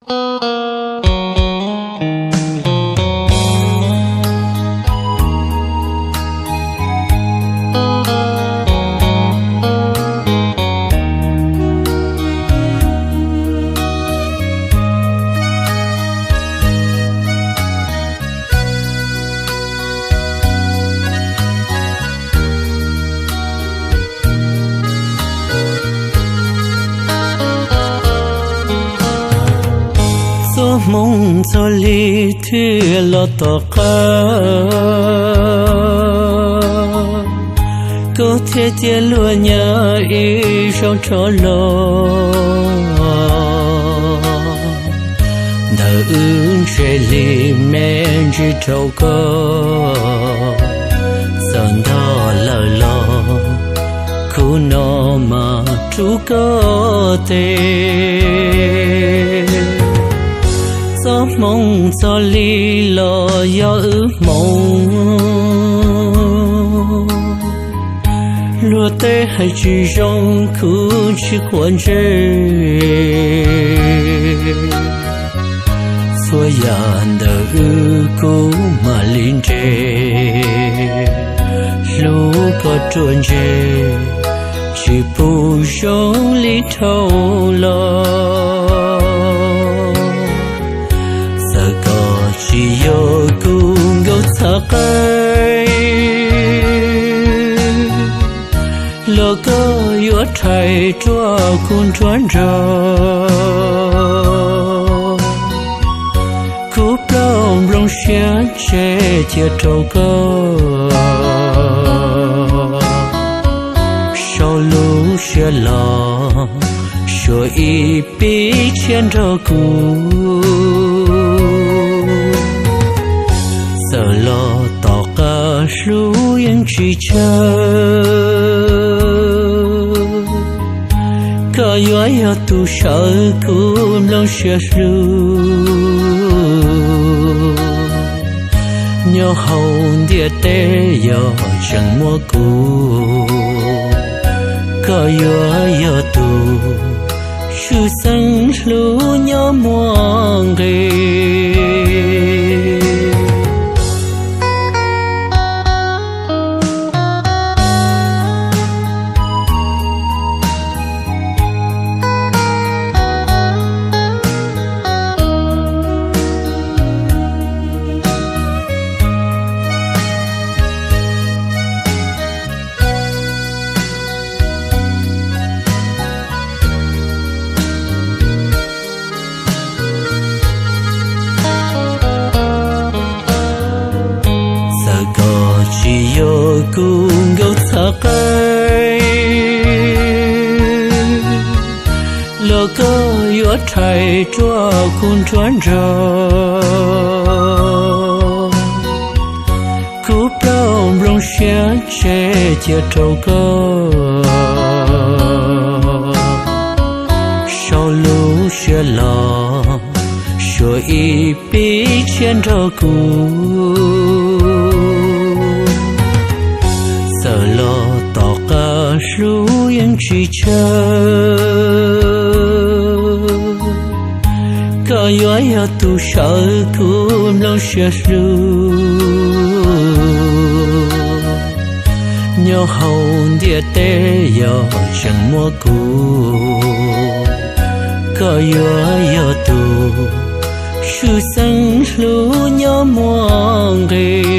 Txoj hmoov txog li thiaj los tom qab, koj thiaj cia luag nyav ib zaug rov los. Ntawm wb ntshe li me ntsis rau koj, txawm ntog lawm los khub no mas rub koj tes. Txoj hmoov txog li los yog wb hmoov, luag tej hais tsis zoo kuv tsis quav ntsej. Txhua yam ntawm wb kuv mam li nres, hlub koj ruaj ntseg tsis pub zoo li dhau los. Txawm koj tsis yog kuv nkauj txhais qeej, los koj yuav rhais ruaj kuv nruab nrog. Kuv plaub nplooj siab ntshe cia rau koj, sau lub siab los suav ib pib tshiab nrog kuv. Txawm los tom qab hlub yeej tsis tsawg, koj yuav yog tus sawv kuv nplooj siab hlub. Nyob hauv ntiaj teb yog tseem muaj kuv, koj yuav yog tus tshwj xeeb hlub nyob muaj nqis. Txawm koj tsis yog kuv nkauj txhais qeej, los koj yuav rhais ruaj kuv nruab nrog. Kuv plaub nplooj siab ntshe cia rau koj, sau lub siab los suav ib pib tshiab nrog kuv. Txawm los tom qab hlub yeej tsis tsawg, koj yuav yog tus sawv kuv nplooj siab hlub. Nyob hauv ntiaj teb yog tseem muaj kuv, koj yuav yog tus tshwj xeeb hlub nyob muaj nqis.